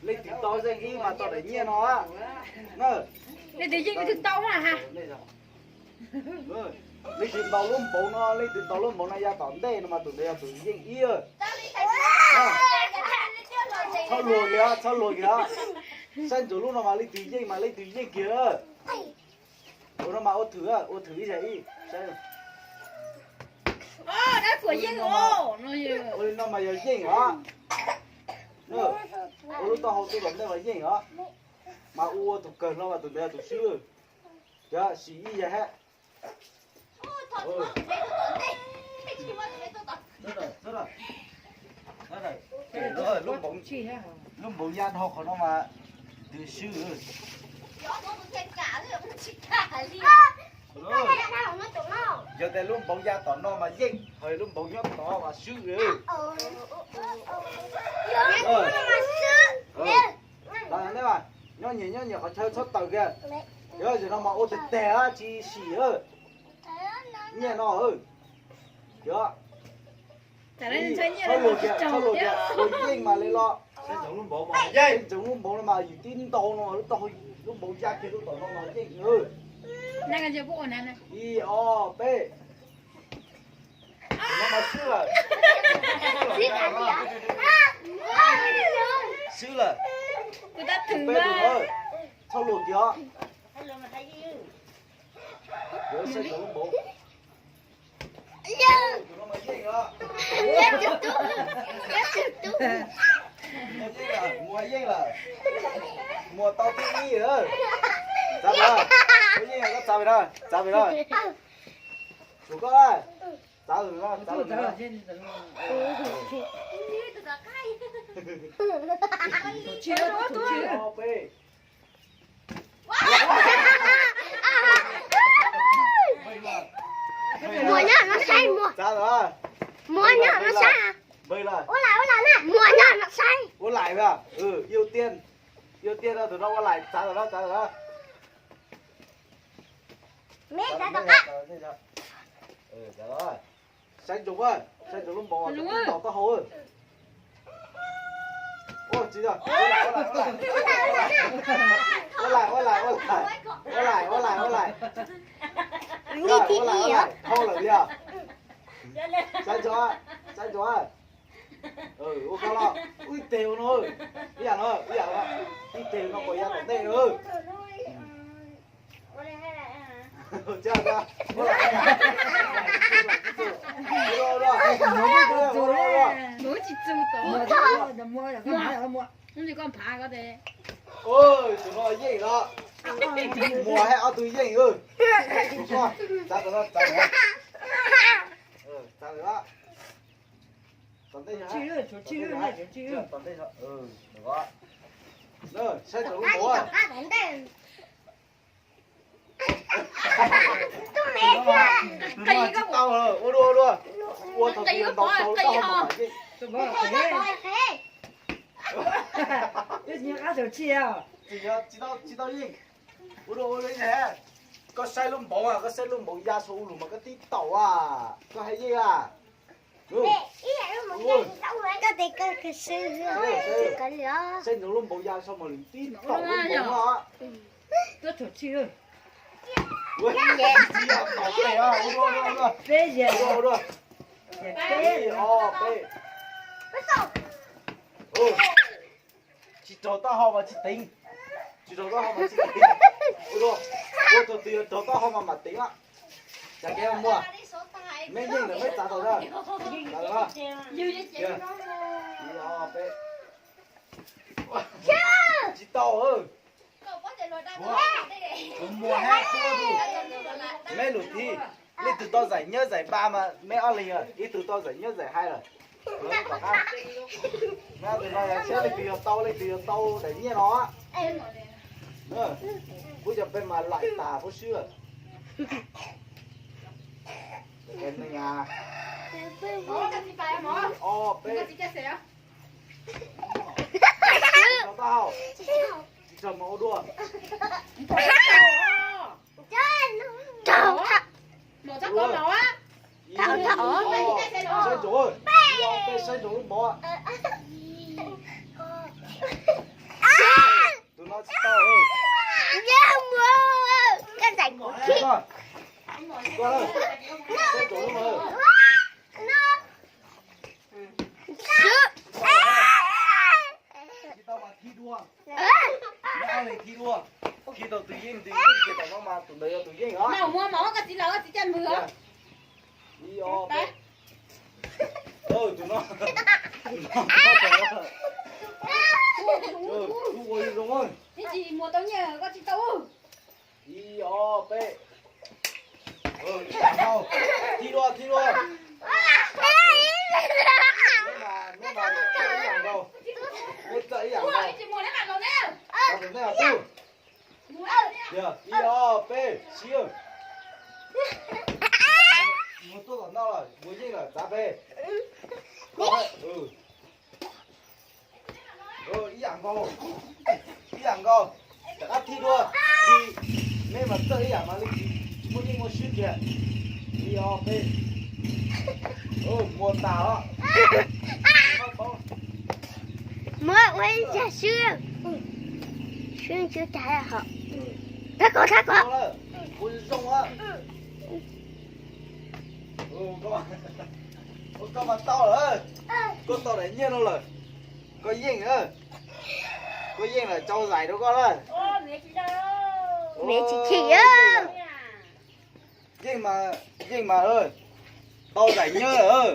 Leej twg tau yeej ib mas tau daim nyiaj no. Leej twg yeej leej twg tau na ha. Leej twg ntaus lub npoo no, leej twg ntaus lub npoo no ya tom ntej no mas tus ntawd yog tus yeej ib. Txhob luag kiag, txhob luag kiag. Saib ntsoov lub no mas leej twg yeej mas leej twg yeej kiag. Ua no mas ua thwm, ua thwm ib yam ib. Ua li no mas yog yeej os. Ua lub taub hau tuaj tom ntej mas yeej os. Mas ua ua tus kawg no mas tus ntawd yog tus swb. Yog sim ib yam hab. Lub npoov ya dhau qhov no mas tus swb. Yog tias lub npoov ya tom no mas yeej, ho lub npoov nyob tod mas swb. Nyob nyias nyob nyias qhov chaw txhob tawm kiag. Yog zaum no mas ua tag tag tsis sim. Nyiaj no, yog txhob luag kiag, txhob luag kiag, ua yeej mas li los. Saib ntsoov lub npoov no mas yus tib ntau no lub taub hau, lub npoov ya kiag lub tom no mas yeej. Ib ob peb. Tus no mas swb lawm. Swb lawm. Peb tus no txhob luag kiag os. Saib ntsoov lub npoov. Tus no mas yeej os. Yeej lawm, Muas yeej lawm. Muas tau thib ib. Txav pem no, yeej, koj txav pem no, txav pem no. Tsum koj, txav pem no, txav pem no. Ob peb. Muas nyob no saib, Muas. Txav lawm. Muas nyob no saib. Npawg lawm. Ua laim, ua laim na. Muas nyob no saib. Ua laim a. Yu tiaj, yu tiaj no tus no ua laim, txav lawm na, txav lawm na. Me txav tom qab. Saib ntsoov, saib ntsoov lub npoov, tib tom taub hau. Ua tsis tau. Ua laim, ua laim, ua laim. Ua laim, ua laim, ua laim. Ua laim, ua laim, dhau lawm li os. Saib ntsoov, saib ntsoov. Ua koj los, ib teg ua no, ib yam no, ib yam no, ib teg no puas ya tom ntej. Tus no yeej los, Muas hab ob tug yeej. Txav tom no, txav tom no. Txav lawm. Tom ntej, tom ntej, saib tom lub npoov. Tus no tsis tau, ua dua, ua dua. Ua thaum twg ntaus tau lub taub hau mas yeej. Tsis tau, tsis tau yeej. Ua dua, ua dua. Koj saib lub npoov, koj saib lub npoov ya saum ub lug mas koj tib taum a, koj hais yeej a. Koj tes koj swb, saib ntsoov lub npoov ya saum mas lug tib taum lub npoov no. Peb, ib, ob, peb. Tsis raug taub hau mas tsis teev. Tsis raug taub hau mas tsis teev. Ua thaum twg yog raug taub hau mas mam teev. Txav kev Muas. Meb yeej lawm, meb txav tau na. Txav tau na. Ib, ob, peb. Tsis tau. Muas hab Tub, meb lwm thib, leej twg tau giải nhất giải ba mas meb ob leeg, ib tug tau giải nhất giải hai lawm. Meb ob tug no yog saib leej twg yog tau, leej twg yog tau daim nyiaj no. Kuv cov peb mas laim tas huv si lawm. Ob peb. Tsis raug taub hau. Tsis raug mas ua dua. Saib ntsoov. Peb saib rau lub mov. Tus no tsis tau. Koj zais kuv khib. Koj, saib rau lub mov. Khib tau mas thi dua. Nyob li thi dua. Khi tau tus yeej, tus yeej ces tom no mas tus ntawd yog tus yeej os. Mus ua mov koj txiv los koj txiv coj mus os. Ib ob peb. Tus no, tus no, tus ua zoo. Ib tsis muag tau nyiaj koj tsis tau. Ib ob peb. Thi dua, thi dua. Neb mas, neb mas txawj ib yam nkaus. Neb txawj ib yam nkaus. Neb mas tub. Ib ob peb sib. Mus tuaj tom no lawm, mus yeej lawm txav pem. Ib yam nkaus, ib yam nkaus. Rov qab thi dua, thi. Neb mas txawj ib yam mas li tsis muaj yeej muaj swb kiag. Ib ob peb. Muag tas os. Muab ua ib zag swb. Swb swb tas hos. Thab kom, thab kom. Ua zoo. Koj mas tau lawm. Koj tau daim nyiaj no lawm. Koj yeej, koj yeej lawm, tau zais rau koj lawm. Niam tsis chim. Yeej mas, yeej mas, tau zais nyiaj lawm.